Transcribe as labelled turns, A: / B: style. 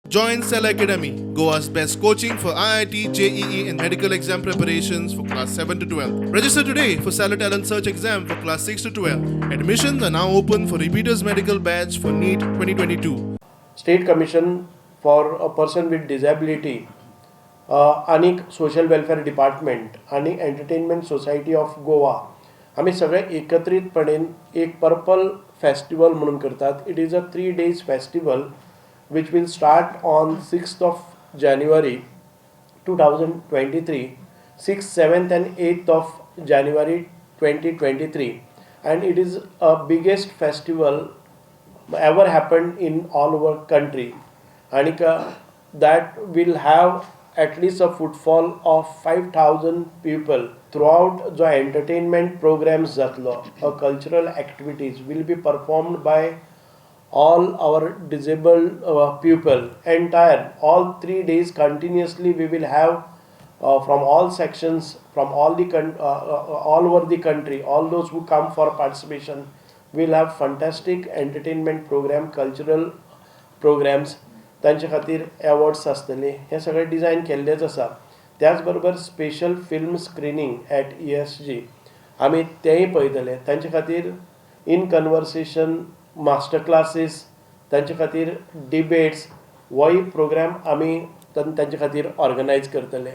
A: Join Cell Academy, Goa's best coaching for IIT, JEE, and medical exam preparations for class 7 to 12. Register today for Stellar Talent Search exam for class 6 to 12. Admissions are now open for repeaters medical batch for NEET 2022.
B: State Commission for a Person with Disability आनीक social welfare department आनी entertainment society of Goa आमी सगळे एकत्रीतपणेन एक purple festival म्हणून करतात. It is a 3 days festival which will start on 6th of January 2023, 6th, 7th and 8th of January 2023, and it is a biggest festival ever happened in all over country and that will have at least a footfall of 5000 people throughout. जो entertainment programs जातलो, a cultural activities will be performed by all our disabled people. Entire all 3 days continuously we will have from all sections, from all the all over the country, all those who come for participation will have fantastic entertainment program, cultural programs. तांचे खातीर awards आसतले. हें सगळें design केल्लेंच आसा. त्याच बरोबर special film screening at ESG आमी तेंय पळयतले. तांचे खातीर इन कन्वर्सेशन, मास्टर क्लासीस, तांचे खातीर डिबेट्स, होय प्रोग्राम आमी तांचे खातीर ऑर्गनायज करतले.